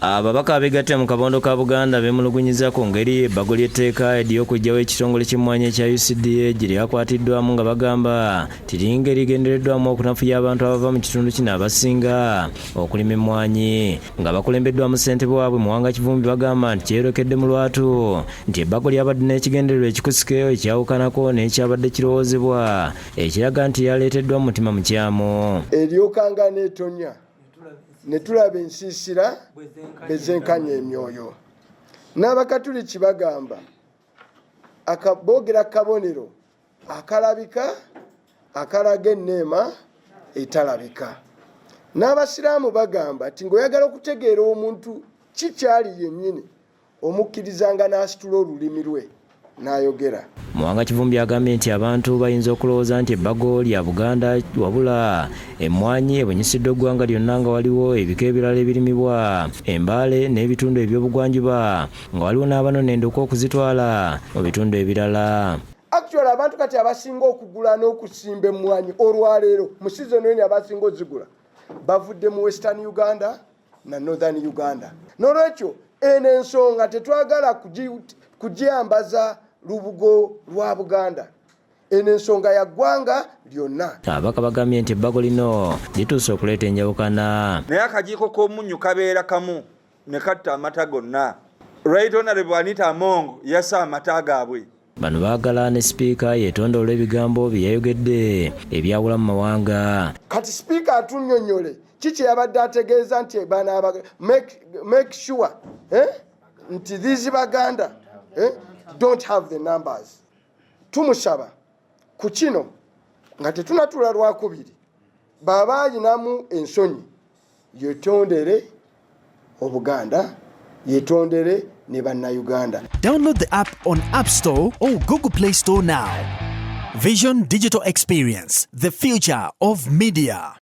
Ababaka abegatta mu kabondo ka Buganda beemulugunyiza ku ngeri ebbago ly'etteeka ery'okuggyawo ekitongole ky'emmwanyi ekya UCDA gye lyakwatiddwamu nga bagamba nti linga erigendereddwamu okunafuya abantu abava mu kitundu kino abasinga okulima emmwanyi. Nga bakulembeddwamu ssentebe waabwe Muwanga Kivumbi bagamba nti kyeyolekedde mu lwatu nti ebbago lyabadde n'ekigendererwa ekikusike ekyawukanako n'ekyabadde kirowoozebwa ekiraga nti lyaleeteddwa mu mutima mukyamu. Eryokanga n'etonya ne tulaba ensiisira bwe zenkanya emyoyo. N'Abakatuliki bagamba boogera kabonero akalabika akalaga enneema etalabika. N'Abasiraamu bagamba nti ng'oyagala okutegeera omuntu kikyali yennyini omukkirizanga n'asitula olulimi lwe n'ayogera. Muwanga Kivumbi agambye nti abantu bayinza okulowooza nti ebbago lya Buganda wabula emmwanyi ebunyisiddwa eggwanga lyonna nga waliwo ebika ebirala ebirimibwa e Mbale n'ebitundu eby'obugwanjuba nga waliwo n'abanona endokwa okuzitwala mu bitundu ebirala. Actually abantu kati abasinga okugula n'okusimba emmwanyi olwaleero mu season eno abasinga ozigula bavudde mu Western Uganda na Northern Uganda. N'olwekyo eno ensonga tetwagala kugyambaza lubugo lwa Buganda. Eno ensonga ya ggwanga lyonna. Ababaka bagambye nti ebbago lino lituuse okuleeta enjawukana. Naye akajiiko k'omunnyu kabeera kamu ne katta amata gonna. Right Honorable Anita Among yassa amata gaabwe. Bano baagala ne sipiika yeetonde olw'ebigambo bye yayogedde ebyawula mu mawanga. Kati sipiika atunnyonnyole ki kye yabadde ategeeza nti bano make sure nti these Baganda don't have the numbers. Tumusaba ku kino nga tetunatuula Lwakubiri baba ayinamu ensonyi yetondere Obuganda, yetondere ne Bannayuganda. Download the app on App Store or Google Play Store now. Vision Digital Experience, the future of media.